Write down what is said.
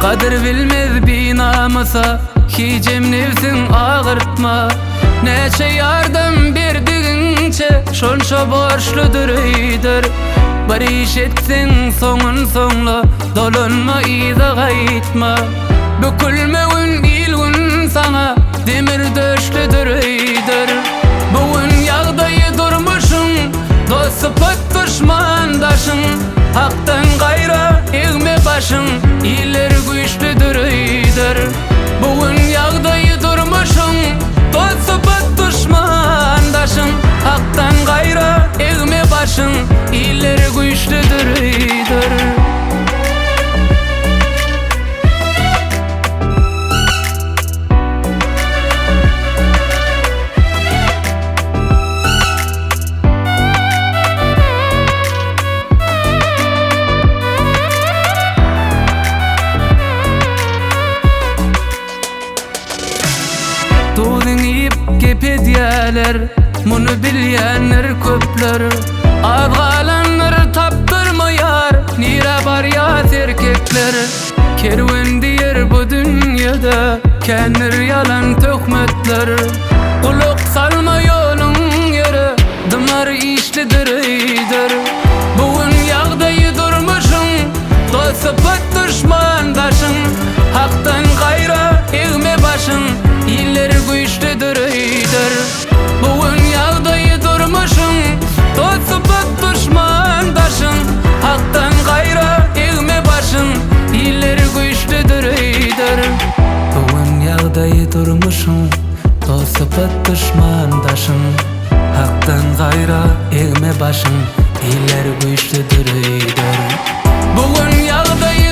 Gadyr bilmez binamysa, Hijem nebsiň agyrtma. Näçe ýardam berdigiňçe, Şonça borçludyr öýder. Bir iş etseň soňun soňla, Dolanma yza gaýtma. Bükülmegin il-gün saňa, Demir döşlüdir öýder. Bu gün ýagdaýy durmuşyň, Dost sypat duşman daşyň. Hakdan gaýra egme başyň, Iller güýçlüdir öýder. Bu gün ýagdaýy durmuşyň, Dost sypat duşman daşyň. Hakdan gaýra egme başyň, Iller güýçlüdir öýder. Duzuň iýip gep edýäler, Muny bilýändir köpler. Az galandyr tapdyrmaýar, Nirä barýas erkekler? Kerwen diýer bu dünýede, Kändir ýalan töhmetler. Gulak salma ýoluň ýere, Dymar işlidir öýder. Bu gün ýagdaýy durmuşyň, Dost sypat duşman daşyň. Hakdan gaýra egme başyň, Iller güýçlüdir öýder. Bu gün ýagdaýy durmuşyň, Dost sypat duşman daşyň. Hakdan gaýra egme başyň, Iller güýçlüdir öýder. Bu gün ýagdaýy durmuşyň, Dost sypat duşman daşyň. Hakdan gaýra egme başyň, Iller güýçlüdir öýder. Bu gün ýagdaýy.